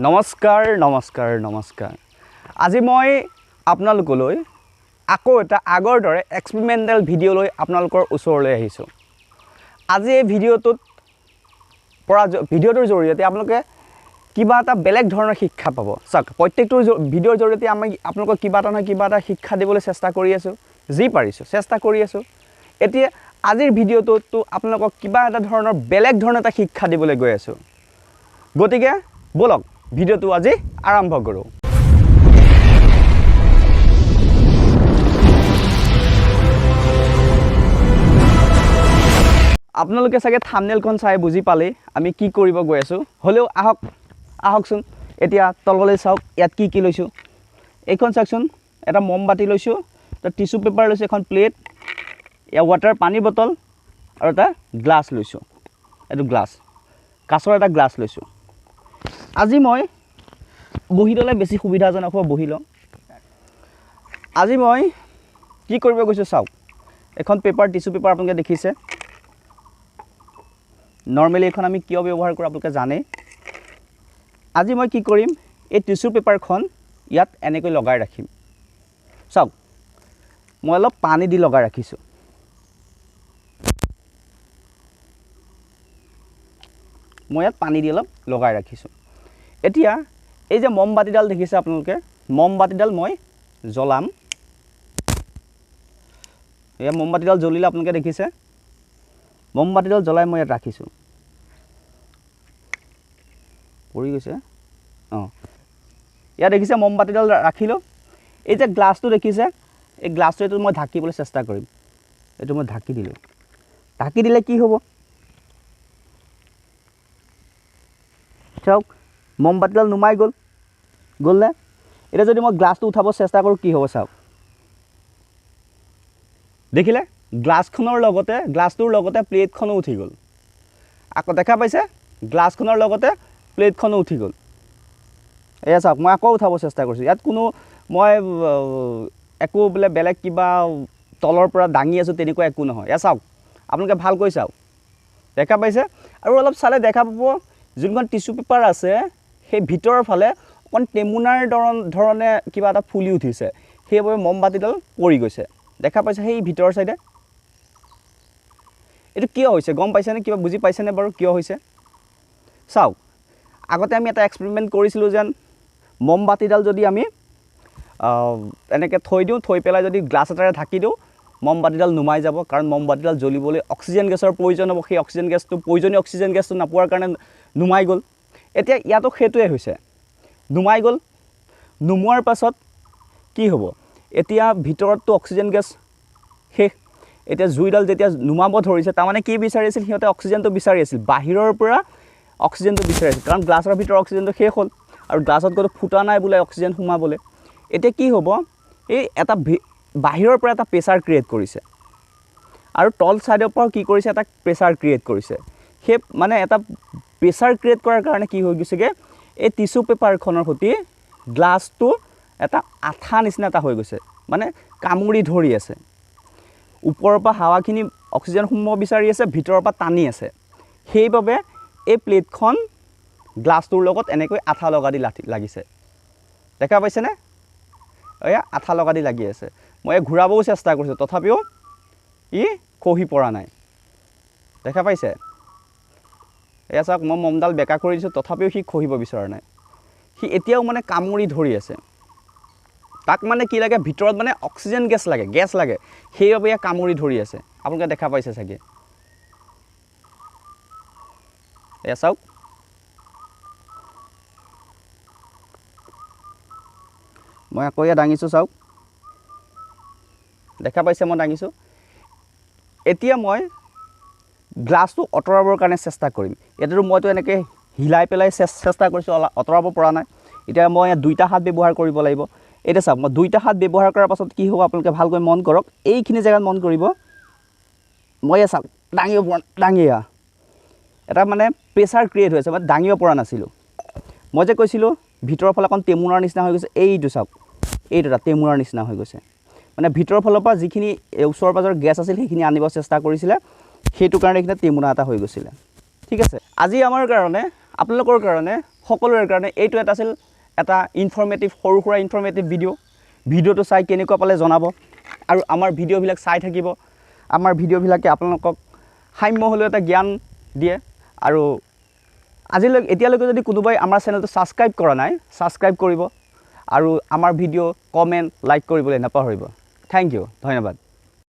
নমস্কাৰ নমস্কাৰ নমস্কাৰ। আজি মই আপোনালোকলৈ আকৌ এটা আগৰ দৰে এক্সপেৰিমেণ্টেল ভিডিঅ' লৈ আপোনালোকৰ ওচৰলৈ আহিছোঁ। আজি এই ভিডিঅ'টোত পৰা ভিডিঅ'টোৰ জৰিয়তে আপোনালোকে কিবা এটা বেলেগ ধৰণৰ শিক্ষা পাব। চাওক, প্ৰত্যেকটোৰ ভিডিঅ'ৰ জৰিয়তে আমি আপোনালোকক কিবা এটা নহয় কিবা এটা শিক্ষা দিবলৈ চেষ্টা কৰি আছোঁ, যি পাৰিছোঁ চেষ্টা কৰি আছোঁ। এতিয়া আজিৰ ভিডিঅ'টোতো আপোনালোকক কিবা এটা ধৰণৰ বেলেগ ধৰণৰ এটা শিক্ষা দিবলৈ গৈ আছোঁ। গতিকে ব'লক ভিডিঅ'টো আজি আৰম্ভ কৰোঁ। আপোনালোকে চাগে থাম্বনেইলখন চাই বুজি পালেই আমি কি কৰিব গৈ আছোঁ। হ'লেও আহকচোন এতিয়া তললৈ চাওক, ইয়াত কি কি লৈছোঁ। এইখন চাওকচোন, এটা মমবাতি লৈছোঁ, এটা টিচু পেপাৰ লৈছোঁ, এখন প্লেট, এয়া ৱাটাৰ পানীৰ বটল আৰু এটা গ্লাছ লৈছোঁ। এইটো গ্লাছ, কাঁচৰ এটা গ্লাছ লৈছোঁ। আজি মই বহি ল'লে বেছি সুবিধাজনক হ'ব, বহি লওঁ। আজি মই কি কৰিব গৈছোঁ চাওক, এখন পেপাৰ, টিচু পেপাৰ আপোনালোকে দেখিছে। নৰ্মেলি এইখন আমি কিয় ব্যৱহাৰ কৰোঁ আপোনালোকে জানেই। আজি মই কি কৰিম, এই টিচু পেপাৰখন ইয়াত এনেকৈ লগাই ৰাখিম। চাওক, মই অলপ পানী দি লগাই ৰাখিছোঁ। মই ইয়াত পানী দি অলপ লগাই ৰাখিছোঁ। এতিয়া এই যে মমবাতিডাল দেখিছে আপোনালোকে, মমবাতিডাল মই জ্বলাম। এয়া মমবাতিডাল জ্বলিলে আপোনালোকে দেখিছে, মমবাতিডাল জ্বলাই মই ইয়াত ৰাখিছোঁ। পৰি গৈছে, অঁ, ইয়াত দেখিছে মমবাতিডাল ৰাখিলোঁ। এই যে গ্লাছটো দেখিছে, এই গ্লাছটো এইটো মই ঢাকিবলৈ চেষ্টা কৰিম। এইটো মই ঢাকি দিলোঁ। ঢাকি দিলে কি হ'ব চাওক, মমবাতিডাল নুমাই গ'ল, গ'লনে? এতিয়া যদি মই গ্লাছটো উঠাব চেষ্টা কৰোঁ কি হ'ব চাওক, দেখিলে গ্লাছখনৰ লগতে, গ্লাছটোৰ লগতে প্লেটখনো উঠি গ'ল। আকৌ দেখা পাইছে, গ্লাছখনৰ লগতে প্লেটখনো উঠি গ'ল। এয়া চাওক, মই আকৌ উঠাব চেষ্টা কৰিছোঁ। ইয়াত কোনো মই একো বোলে বেলেগ কিবা তলৰ পৰা দাঙি আছোঁ তেনেকুৱা একো নহয়। এয়া চাওক, আপোনালোকে ভালকৈ চাওক, দেখা পাইছে? আৰু অলপ চালে দেখা পাব, যোনখন টিচু পেপাৰ আছে সেই ভিতৰৰ ফালে অকণ টেমুনাৰ ধৰণে কিবা এটা ফুলি উঠিছে, সেইবাবে মমবাতিডাল পৰি গৈছে। দেখা পাইছে সেই ভিতৰৰ চাইডে? এইটো কিয় হৈছে গম পাইছেনে? কিবা বুজি পাইছেনে বাৰু কিয় হৈছে? চাওক, আগতে আমি এটা এক্সপেৰিমেণ্ট কৰিছিলোঁ যেন মমবাতিডাল যদি আমি এনেকৈ থৈ দিওঁ, থৈ পেলাই যদি গ্লাছ এটাৰে ঢাকি দিওঁ, মমবাতিডাল নুমাই যাব। কাৰণ মমবাতিডাল জ্বলিবলৈ অক্সিজেন গেছৰ প্ৰয়োজন হ'ব। সেই অক্সিজেন গেছটো, প্ৰয়োজনীয় অক্সিজেন গেছটো নাপোৱাৰ কাৰণে নুমাই গ'ল। এতিয়া ইয়াতো সেইটোৱে হৈছে, নুমাই গ'ল। নুমোৱাৰ পাছত কি হ'ব, এতিয়া ভিতৰততো অক্সিজেন গেছ শেষ। এতিয়া জুইডাল যেতিয়া নুমাব ধৰিছে, তাৰমানে কি বিচাৰি আছিল সিহঁতে? অক্সিজেনটো বিচাৰি আছিল, বাহিৰৰ পৰা অক্সিজেনটো বিচাৰি আছিল। কাৰণ গ্লাছৰ ভিতৰৰ অক্সিজেনটো শেষ হ'ল আৰু গ্লাছত ক'তো ফুটা নাই বোলে অক্সিজেন সোমাবলৈ। এতিয়া কি হ'ব, এই এটা বাহিৰৰ পৰা এটা প্ৰেছাৰ ক্ৰিয়েট কৰিছে আৰু তল ছাইডৰ পৰাও কি কৰিছে, এটা প্ৰেছাৰ ক্ৰিয়েট কৰিছে। সেই মানে এটা প্ৰেছাৰ ক্ৰিয়েট কৰাৰ কাৰণে কি হৈ গৈছেগৈ, এই টিচু পেপাৰখনৰ সৈতে গ্লাছটো এটা আঠা নিচিনা এটা হৈ গৈছে, মানে কামুৰি ধৰি আছে। ওপৰৰ পৰা হাৱাখিনি অক্সিজেন সোমোৱাব বিচাৰি আছে, ভিতৰৰ পৰা টানি আছে। সেইবাবে এই প্লেটখন গ্লাছটোৰ লগত এনেকৈ আঠা লগা দি লাগিছে। দেখা পাইছেনে? এয়া আঠা লগা দি লাগি আছে। মই ইয়াক ঘূৰাবও চেষ্টা কৰিছোঁ, তথাপিও ই খহি পৰা নাই। দেখা পাইছে? এয়া চাওক, মই মমডাল বেকা কৰি দিছোঁ, তথাপিও সি খহিব বিচৰা নাই। সি এতিয়াও মানে কামুৰি ধৰি আছে। তাক মানে কি লাগে, ভিতৰত মানে অক্সিজেন গেছ লাগে, গেছ লাগে, সেইবাবে ইয়াক কামুৰি ধৰি আছে। আপোনালোকে দেখা পাইছে চাগে। এয়া চাওক, মই আকৌ ইয়াত দাঙিছোঁ, চাওক, দেখা পাইছে মই দাঙিছোঁ। এতিয়া মই গ্লাছটো আঁতৰাবৰ কাৰণে চেষ্টা কৰিম। এতিয়াতো মইতো এনেকৈ হিলাই পেলাই চেষ্টা কৰিছোঁ, আঁতৰাব পৰা নাই। এতিয়া মই ইয়াত দুইটা হাত ব্যৱহাৰ কৰিব লাগিব। এতিয়া চাওক, মই দুইটা হাত ব্যৱহাৰ কৰাৰ পাছত কি হ'ব আপোনালোকে ভালকৈ মন কৰক। এইখিনি জেগাত মন কৰিব। মই ইয়াত চাওক, দাঙিব পৰা, দাঙি এয়া এটা মানে প্ৰেছাৰ ক্ৰিয়েট হৈ আছে, মই দাঙিব পৰা নাছিলোঁ। মই যে কৈছিলোঁ ভিতৰৰ ফালে অকণ টেমুনাৰ নিচিনা হৈ গৈছে, এইটো চাওক, এইটো এটা টেমুনাৰ নিচিনা হৈ গৈছে। মানে ভিতৰৰ ফালৰ পৰা যিখিনি ওচৰ পাজৰৰ গেছ আছিল সেইখিনি আনিব চেষ্টা কৰিছিলে, সেইটো কাৰণে এইখিনি টেমুনা এটা হৈ গৈছিলে। ঠিক আছে, আজি আমাৰ কাৰণে আপোনালোকৰ কাৰণে, সকলোৰে কাৰণে এইটো এটা আছিল এটা ইনফৰ্মেটিভ, সৰু সুৰা ইনফৰ্মেটিভ ভিডিঅ'। ভিডিঅ'টো চাই কেনেকুৱা পালে জনাব, আৰু আমাৰ ভিডিঅ'বিলাক চাই থাকিব। আমাৰ ভিডিঅ'বিলাকে আপোনালোকক সাম্য হ'লেও এটা জ্ঞান দিয়ে। আৰু আজিলৈ এতিয়ালৈকে যদি কোনোবাই আমাৰ চেনেলটো ছাবস্ক্ৰাইব কৰা নাই, ছাবস্ক্ৰাইব কৰিব, আৰু আমাৰ ভিডিঅ' কমেণ্ট, লাইক কৰিবলৈ নাপাহৰিব। Thank U, ধন্যবাদ।